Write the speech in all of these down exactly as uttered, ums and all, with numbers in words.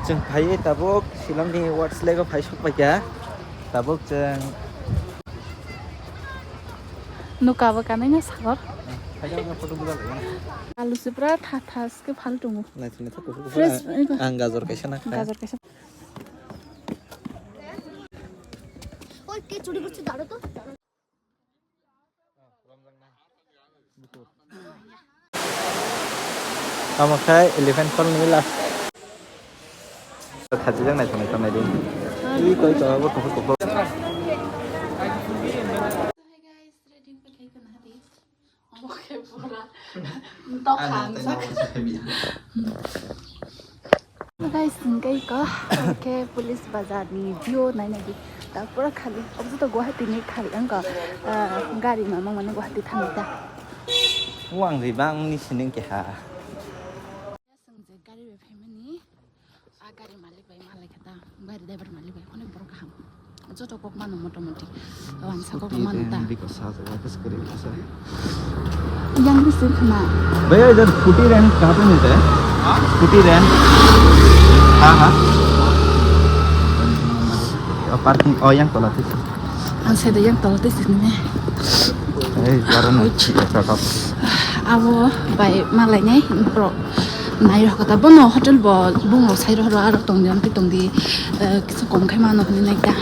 Chwng phaiwi tabuk Shillong ni West Lake o phai sok paikha. Tabuk chwng Nuka bo kanwi no sagor. Phai jagna photo buja lai. Alu se pura tha tha se phal tongo. Naithok naithok kuphur kuphur. Fresh, ang, ego. Ang gajor kaisa nakha. Gajor kaisa. Oi, ke churi korche, daro to. Tamo khe elephant fall ni last. Thajijak naithok naithok naidi. Ui koi to abo kuphur kuphur. Hi guys, ready pa khai kana hadi. Omo khe pura. Tok khan sak. Guys, hingke iko, hingke police bazar ni view naina di. Ta pura khali. Obo joto Guwahati ni khali wngkha, ah, gari mamang mani Guwahati thani ta. Wang ri bang ni sining keha. Song je gari bai phaimani, a gari malik bai malai kha ta, gari driver malik bai onek borok kaham. Joto kok mano motamoti. Wansa kok mano ta. Yang bisi khna. भैया, इधर scooty rent कहाँ पे मिलता है? Scooty rent? हाँ, हाँ। और पार्किंग, और यहाँ खोला थे। Ang sai da yang tol te sini. ए, कारण है, ये truck. Abo bai malai nai, bro. Nai rok ta bono hotel bo bung rok sai rok aro tong di, tong di, eh, kisa kom khai mano hwnwi nai ta.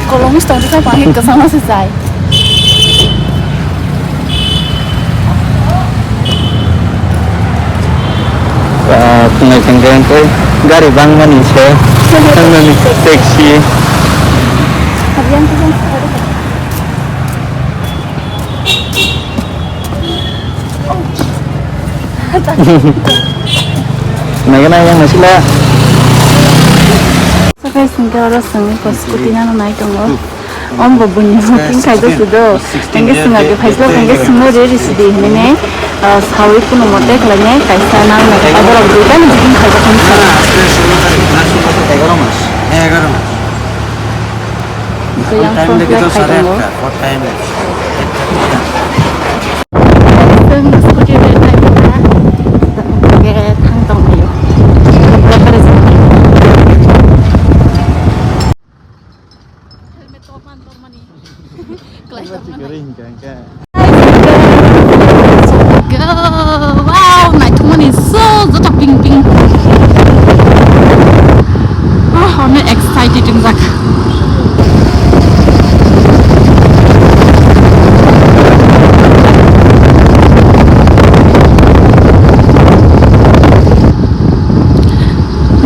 Kolom is tong ta pa hin kasama se sai. Ah, phunai thangkhe tei gari bangmani se, thangnani taxi. Naikhe nai yang naisila. Sakai singke oro singni ko scooty nano nai tongo. Om bo buni booking khai do sudo. Engke singa ke phaislo engke singo re re sidi hinine, ah, sawi kuno mote khlaine kaisa nang nai aborok duita ni booking khai do khan sa. এগারো মাস। এগারো মাস। Yang time phone lagi flight tu khai tongo. What time? Teng scooty bai nai kha. Ke thang tong yo. Helmet tor man tor mani. Klai tor mani. Go! Wow, naithokmani so joto ping ping. Ah, onek excited wngjak.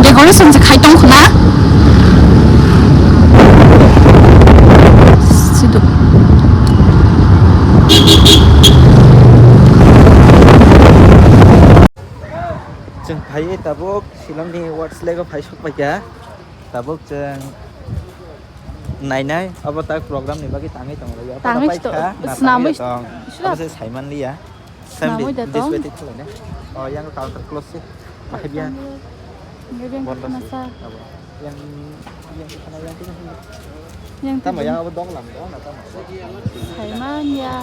Decoration se khai tong khna. Sido. Chwng phaiwi tabuk Shillong ni West Lake o phai sok paikha. Tabuk chwng nainai abo tak program ni bagwi tangwi tong lai. Tangwi paikha, tong, na tangwi tong. Abo se saiman liya. Same this way tong. Oh, yang counter close se. Bahai biya. Bondo se. Abo. Yang, yang sana yang tu. Yang tu. Tamo yang abo dong lam dong na tamo. Saiman ya.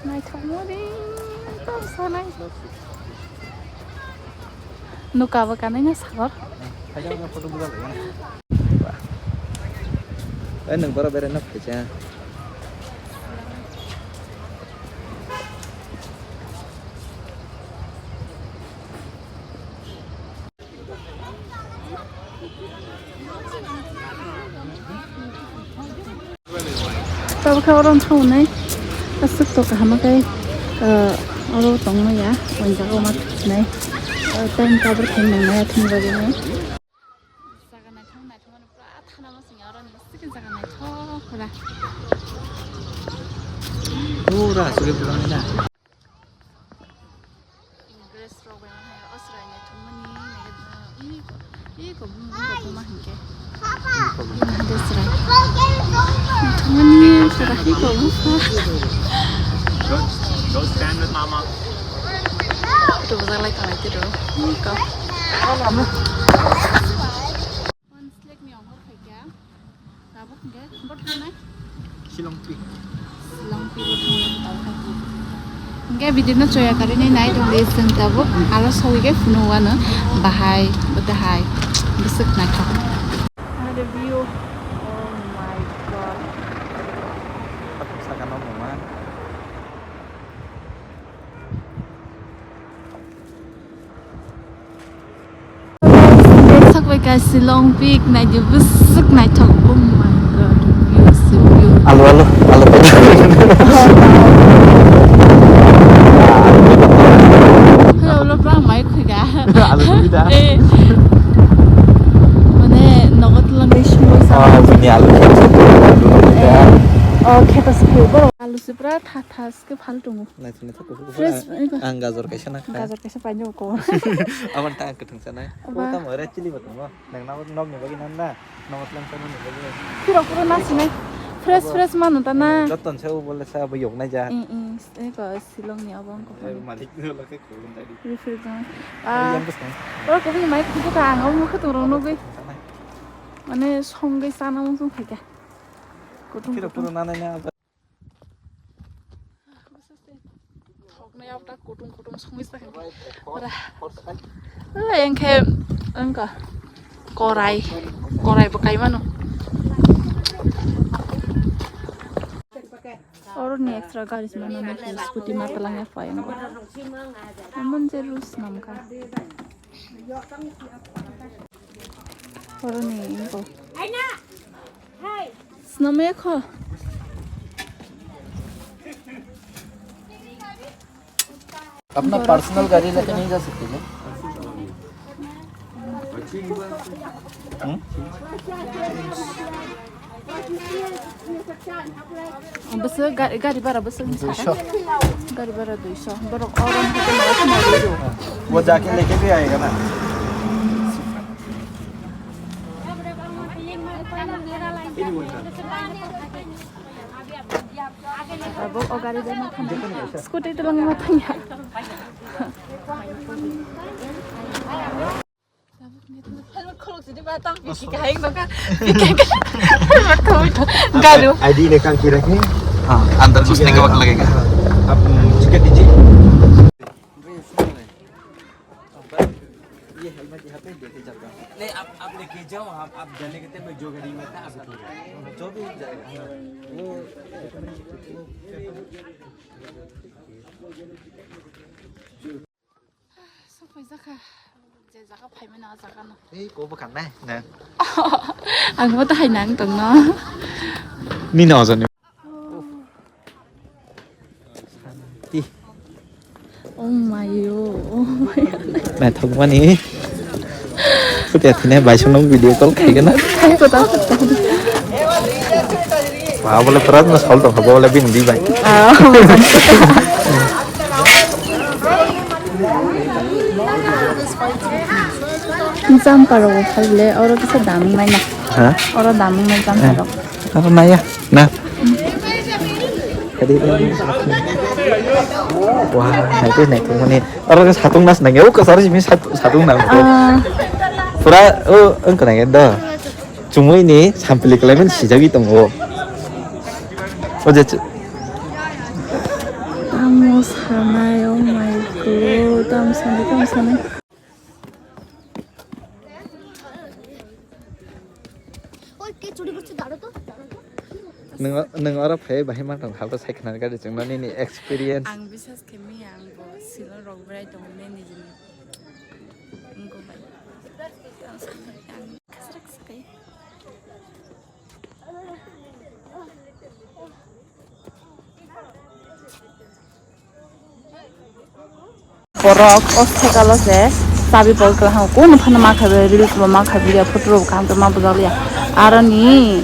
Naithokmani tongsanai. Nuka bo kanina sagor. Hai jang photo buja lai. Wah. Eh, nwng boro berai nok phaisa. Tabukhe oro wngkha hwnwi aswk to kaham khe, ah, oro tongmaya, o jaga o ma thwnai, ah, time cover khe nangmaya thwng bagwi nai. Jaga naithok naithok mani pura thana masing oro ni aswk jaga naithok pura. Pura aswk pura na. Dress rok bai ma hai o chwrai naithokmani naikhe, ih, ih, kobong kobong ma hinkhe. Ih, ma hai dress chwrai. Naithokmani chwrai hi kobong kha. Go, go stand with mama. Rwjak lai tonglai tiro. Ih, ko. One slack ni ongor khaikha. Tabuk hingke, bo thangnai? Shillong Peak. Shillong Peak bo thangnai, tabuk hai. Hingke video no choya karinai nai tongdi chwng tabuk aro sogwi khe phunuk wano bahai bwtahai bwswk naithok. Naidi view, oh my God. Sakano mama. Sakbai ka Shillong peak naidi bwswk naithok. Oh my God, view se view. Alo, alo, alo. Hello, lo bang mai khuiga. Alo, dui da. Eh. Mane nogo tulang dei sumoi sa. Ah, bini alo. Oh, kheto se khuigo. Alo se pura tha tha se phal tongo. Naithok naithok kuphur kuphur. Fresh, ang, eko. Ang gajor kaisa nakha. Gajor kaisa painw ko. Aboni ta ang kwthwng sanai. Aba. O tamo red chili bo tongo. Nang nabo nokni bagwi nang na. Nokni tlang sanani bagwi. Phirok phuru nasinai. Fresh, abo fresh manu ta na. Joton se o bole sa bo yoknai ja. Ing, ing. Eko Shillong ni abo ang ko. Eh, malik ni ola khe khulum tadi. Refill jang. Ah. Yang bwskango. Oro kubuni mai kubu ka ang omo khutung rok nugwi. Sanai. Mane songwi sana mung sung khaikha. Kutung kutung. Phirok phuru nanai na. Thoknai abta kutung kutung songwi sa khe. Ora. Ora, engkhe, engka. Korai. Korai bo kai mano. Oro ni extra gari se mano, scooty ma talang ya fai engko. Amon je rules nam ka. Oro ni engko. Snam ya kho. अपना पर्सनल गाड़ी लेके नहीं जा सकते क्या? Hmm? Bwswk gari, gari bara bwswk ni saka? Duisho. Gari bara duisho. Borok oro ni hotel o khna rw rw. वो जाके लेके भी आएगा ना। Abo o gari de ma thang. Scooty de lang ma thang ya. Helmet khuluk sidi ba tang piki kahing no ka. Piki ka. Helmet khuluk to. Garu. ID ने कहाँ की रखे? हाँ, अंदर घुसने के वक्त लगेगा। आप टिकट दीजिए। ये हेलमेट यहाँ पे देके जाता हूँ। नहीं, आप, आप लेके जाओ, आप, आप जाने के टाइम में जो गाड़ी में था, आप उठो। जो भी जाएगा, वो, वो, Sok phai jakha. Je jaga phai mano, a jaga no. Ei, ko bwkhak nai, na. Ang bo tahai nang tong no. Nini ojoni. Ti. Oh my, oh, oh my. Naithok mani. Kutia thine bai sono video call khai gana. Khai kota. Ba bole pura na sol to, ba bole bin di bai. Ah. Jam paro phai le, oro kisa dam nai na. Ha? Oro dam nai jam paro. Oro naya, na. Wah, naikhe, naikhe, mani. Oro khe satung nas nangya, o kwcharo simi sat-, satung nang. Ah. Pura, o, wng kha nangya do. Chumui ni sampli kwlaiman sijagwi tongo. O je chu- Tamo sanai, oh my God, tamo sanai, tamo sanai. Oy, ke churi gorchu, daro to, daro to. Nwng, nwng oro phai bahai ma tong, halto sai khna gari chwngno nini experience. Ang bisas khe maya, ang bo silo rok berai tongo nini jini. Ang bo bai. Ang kasrak sakai. Borok o cycle o se chabi pol kla hang kunu phano ma khabi reels bo ma khabi ya photo rok kaham khe ma bujak ya aroni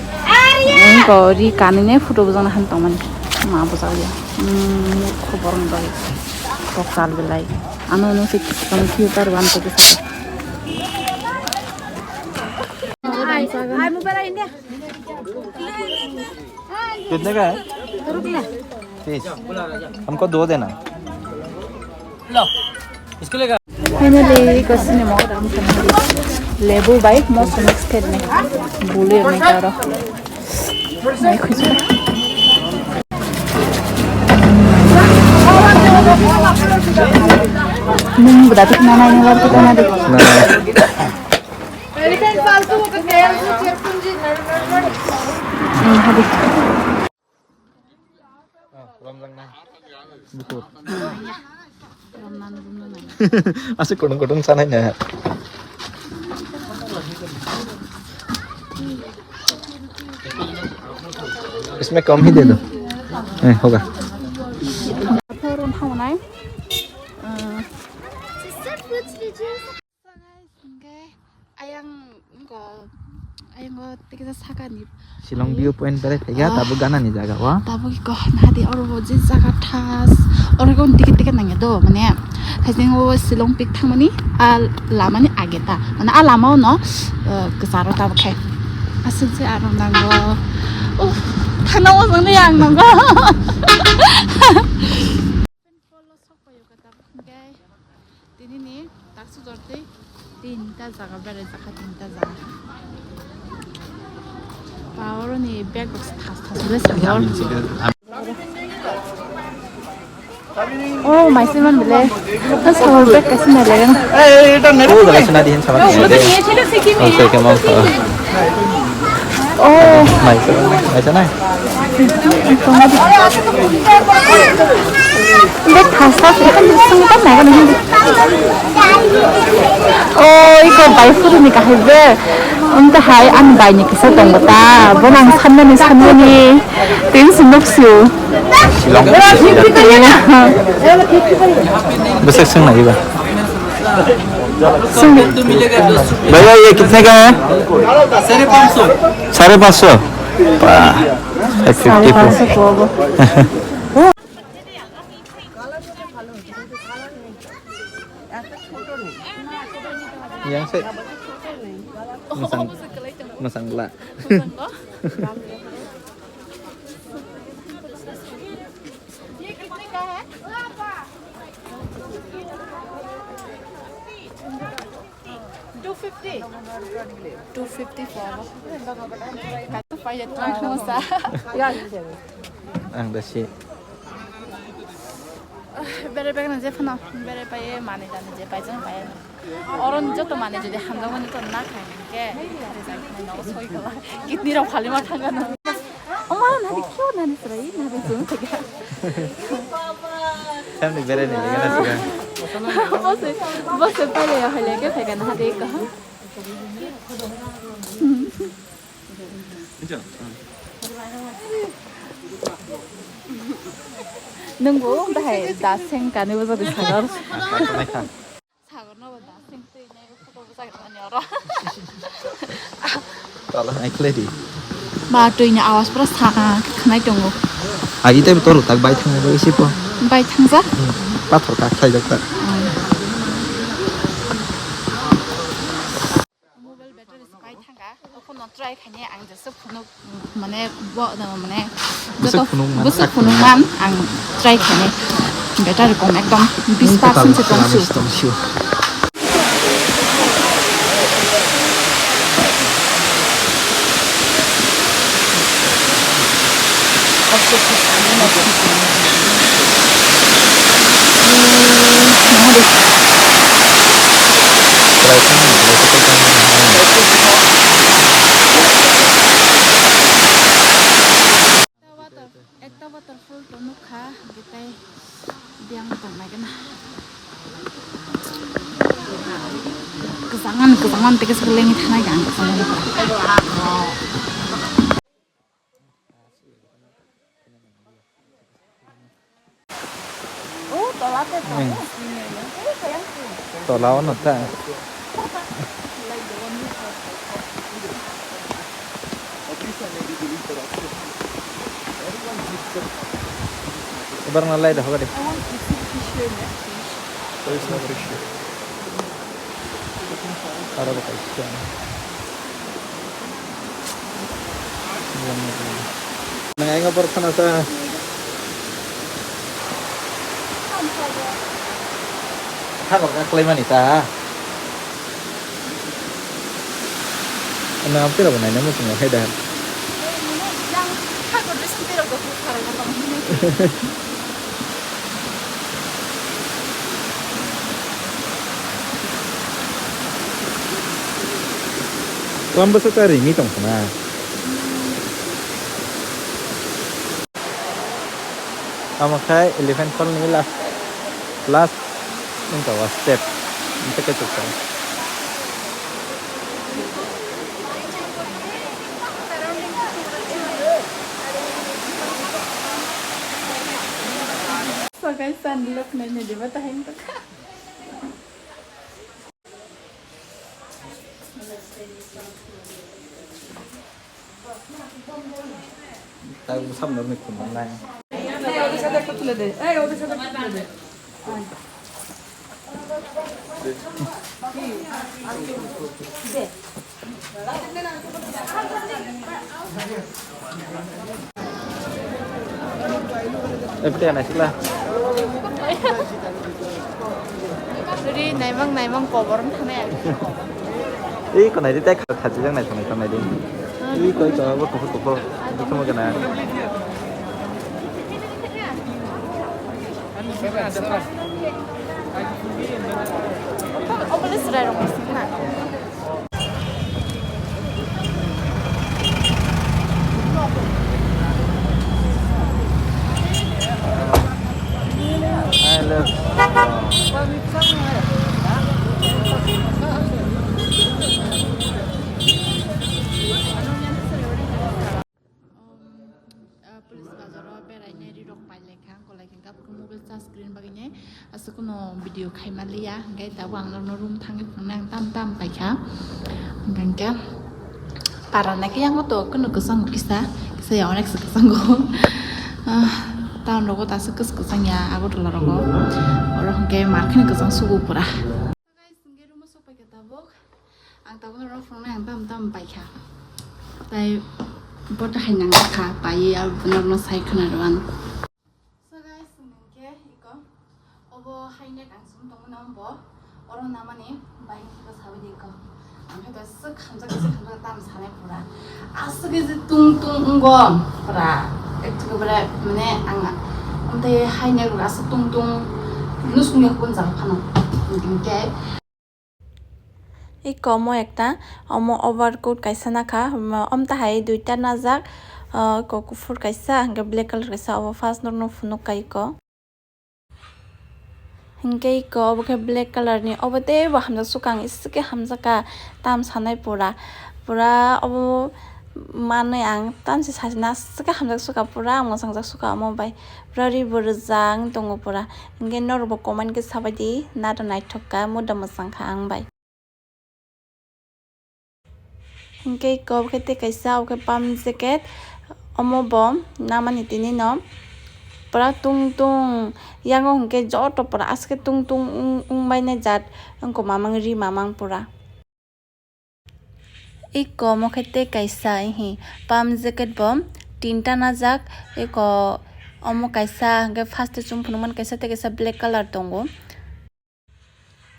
wngko ri kanine photo bujak na han tongmani ma bujak ya murkho borok ni bagwi kokal belai ano no se kisa kisa kisa kisa. कितने का है? तीस। हमको दो देना। Finally, ko cinema o dam khanani. Lebu bai moso mix khainai. Bulu ya mai karo. Mai khusu. Dati na na na na na de. Na. Hmm, hadi. Bukur. Asik kodong kodong sanai na. इसमें कम ही दे दो। ए, होगा। Thoro thangnai. So guys, hingke ayang go, ayang go tikisa sakani. Shillong view point berai phaikha, ah, tabuk ganani jaga o. Tabuk go nahadi oro bo je jaga thas, oro go ticket ticket nangya do, mane, hajeng o Shillong Peak thangmani, a lamani age ta, mane, a lama o no, eh, kwcharo tabuk khe. Aswk je aro nango. Oh, thana o jang yang nango. Polo sok payo kata, hingke. Tini ni taksu jor tei tinta jaga berai jakha, tinta jaga. Power ni bag box thas thas ule sabor. Oh, maisi man bile. Sabor bag kaisa nai legen. Oh, jaga sina dihin sabor. Oh, sai ke mau. Oh. Mai, mai sana. Bek thas thas, ekan sung tam nai kan. Oh, iko bai phuru ni kahai be. Unta hai an bai ni kisa tong ta. Bo nang sanmani sanmani. Tin sung nok siu. Besak sung nai ba. भैया, ये कितने का है? साढ़े पाँच सौ। साढ़े पाँच सौ? वाह, एक फिफ्टी को। Yang se. Masang, masang la. Two fifty. Two fifty for. Ang da si. Bere bag na je phano, bere paye mani dani je paijang paye. Oro ni joto mani jodi hamjakmani to na khai hingke, nogo soi kala. Kidney rok phali ma thangkha no. Oma, nadi kyo nadi srai, nadi jung thaka. Family bere ni lega na siga. Bose, bose pale ya hale ke thaka na hade ka. Nungbo dahai daseng kani bo jodi sagar. Sagor no bo da sing twi nai photo bo jaga mani oro. Tala nai khlai di. Ba twi ni awas pura sa khnai tongo. Agi tei toro tak bai thang bo isi po. Bai thang ja? Hmm. Pathor ka khlai jak ta. Hmm. Mobile battery se bai thang ka. Phone no try khaini ang jesuk phunuk. Mane bo, mane bwswk joto phunuk man, bwswk phunuk man ang try khainai. Battery kom ekdom bis percent se tong su. Ekta water, ekta waterfall to nukha, hwnkhe tei biyang tongnai gana. Kwchangmani, kwchangmani tei kisa lengwi thanai ang kwchangmani. Oh, tola te to. Hmm. Tola o no ta. Ibar na lai da hoga de. I want to see the fish here, not fish. There is no fish here. Para ba kaisa. Nang ainga por khana ta. Hakor ka khlai mani ta. Ano ampira bo naina muchung hai da. Yang hakor de sempira go khara ga tong. Tamo bwswk ta ringwi tong khna. Tamo khe elephant fall ni last, last wngkha o step. Hwnkhe kaichuk kha. Sakai sandal rok naina diba tahai wngkha. Tago samno rwngwi khum mangnai. এই, ওদের সাথে একটা তুলে দে। এই, ওদের সাথে একটা তুলে দে। আয়। দে। Epte anai sila. Ri naimang naimang kobor wng thanai ang. Ei, konai di tai kha-, khachi jang nai thongnai thongnai di. Ei, koi to, bo kuphur kuphur. Bukhumo gana. Obo le chwrai rok ni sing na. Police bazar o berai nai ri rok pai lai kha, ang kolai khe gabuk mobile charge kwrwi bagwi nai aswk no video khai ma liya, hwnkhe tabuk ang norokno room thangwi phunuknai ang tam tam pai kha, hwnkhe para nai khe yang to kunu kwchang kisa kisa ya onek se kwchango. Town rogo ta aswk kwchang kwchang ya Agartala rogo, oro hwnkhe mar kheno kwchang sugo pura. Guys, hwnkhe room o sok pai kha tabuk. Ang tabuk norok phunuknai ang tam tam pai kha. Tai bo ta hai nang kha pai ya norokno sai khna rw ang. So guys, hwnkhe iko obo hai nek ang sum tongmani bo oro namani bai ni khe sabai di iko. Ang khe ta swk hamjak swk hamjak tam sanai pura. Aswk khe je tung tung wngo pura. Ektwkhe bwrwi mane ang amtwi hai nek rok aswk tung tung nusung ya hwn jak phano. Hwnkhe Iko omo ekta, omo overcoat kaisa nakha, omo, omtahai duita najak, ah, iko kuphur kaisa, hwnkhe black colour kaisa, obo first norokno phunukka iko. Hwnkhe iko obo khe black colour ni, obo teibo hamjak sukha, ang isike hamjakha, tam sanai pura, pura obo. Manwi ang tamse sachina aswk khe hamjak sukha, pura ang mwchang jak sukha omo bai, pura ri bo rwjak wng tongo pura. Hwnkhe norokbo comment khe sabaidi, naro naithok kha, muda mwchang kha ang bai. Hwnkhe iko khe tei kaisa, obo khe pam jacket, omo bo namani tini no pura tung tung, yango hwnkhe joto pura aswk khe tung tung wng, wng bainai jat, wngkha mamang ri mamang pura. Iko omo khe tei kaisa, ihi, pam jacket bo tinta najak, iko omo kaisa, hwnkhe first o chum phunukmani kaisa tei kaisa black colour tongo.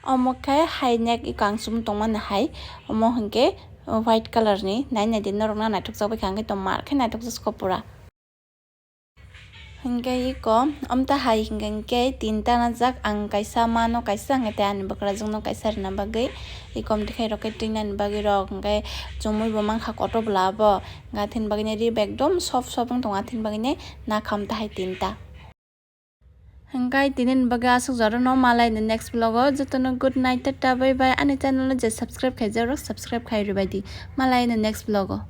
Omo khe hai nek iko ang chum tongmani hai, omo hwnkhe white colour ni, nai naidi norokno naithokjak bai kha, hwnkhe tongma khe naithokjak pura. Hwnkhe iko, omta hai hwnkhe hwnkhe tinta najak, ang kaisa mano kaisa, hwnkhe tei ani bwkrajwkno kaisa rwna bagwi, iko omtwi khairok khe twinani bagwi rok, hwnkhe chumui bo mankha kotor bwla bo, hwnkhe athini bagwino ri bo ekdom soft soft wng tongo, athini bagwino nakha omta hai tinta. Hwnkhe tinini bagwi aswk jorano, malai ni next vlog o jotono good night, tata, bye bye, ani channel no je subscribe khaijak rok subscribe khai rwbaidi, malai ni next vlog o.